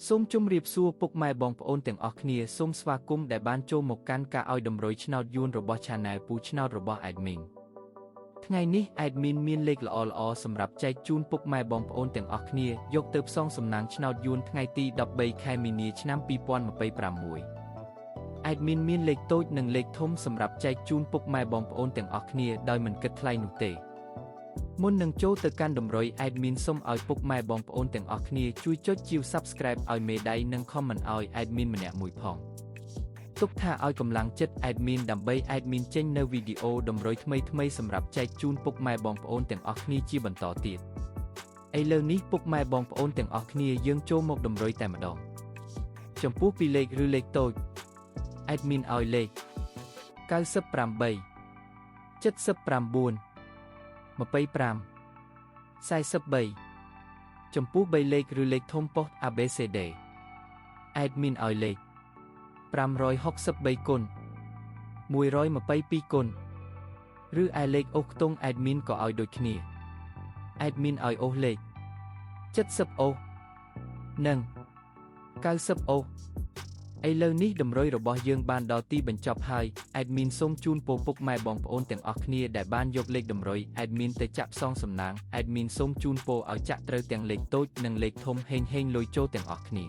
សូមជម្រាបសួរពុកម៉ែបងប្អូនទាំងអស់គ្នាសូមស្វាគមន៍ដែលបានចូលមកកាន់ការឲ្យតម្រុយឆ្នោតយួនរបស់ Channel ពូឆ្នោតរបស់ Admin ថ្ងៃនេះ Admin មានលេខល្អៗសម្រាប់ចែកជូនពុកម៉ែបងប្អូនទាំងអស់គ្នាយកទៅផ្សងសំណាងឆ្នោតយួនថ្ងៃទី13ខែមីនាឆ្នាំ2026 Admin មានលេខតូចនិងលេខធំសម្រាប់ចែកជូនពុកម៉ែបងប្អូនទាំងអស់គ្នាដោយមិនគិតថ្លៃនោះទេ មុននឹងចូលទៅកាន់តម្រុយ admin សូមឲ្យពុកម៉ែបងប្អូនទាំងអស់គ្នាជួយចុចជាវ Subscribe ឲ្យមេដៃនិង Comment ឲ្យ admin ម្នាក់មួយផងទុកថាឲ្យកម្លាំងចិត្ត admin ដើម្បី admin ចេញនៅវីដេអូតម្រុយថ្មីៗសម្រាប់ចែកជូនពុកម៉ែបងប្អូនទាំងអស់គ្នាជាបន្តទៀតឥឡូវនេះពុកម៉ែបងប្អូនទាំងអស់គ្នាយើងចូលមកតម្រុយតែម្ដងចំពោះពីលេខឬលេខតូច admin ឲ្យលេខ98 79 25 43ចំពោះ3លេខឬលេខធំប៉ុស្តិ៍ ABCD admin ឲ្យលេខ563គុណ122គុណឬឯលេខអូសខ្ទង់ admin ក៏ឲ្យដូចគ្នា admin ឲ្យអូសលេខ70អូសនិង90អូសឥឡូវនេះតម្រុយរបស់យើងបានដល់ទីបញ្ចប់ហើយ admin សូមជូនពរពុកម៉ែបងប្អូនទាំងអស់គ្នាដែលបានយកលេខតម្រុយ admin ទៅចាក់ផ្សងសំណាង admin សូមជូនពរឲ្យចាក់ត្រូវទាំងលេខតូចនិងលេខធំហេងហេងលុយចូលទាំងអស់គ្នា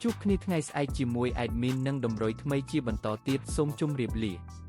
ជួបគ្នាថ្ងៃស្អែកជាមួយ admin និងតម្រុយថ្មីជាបន្តទៀតសូមជម្រាបលា។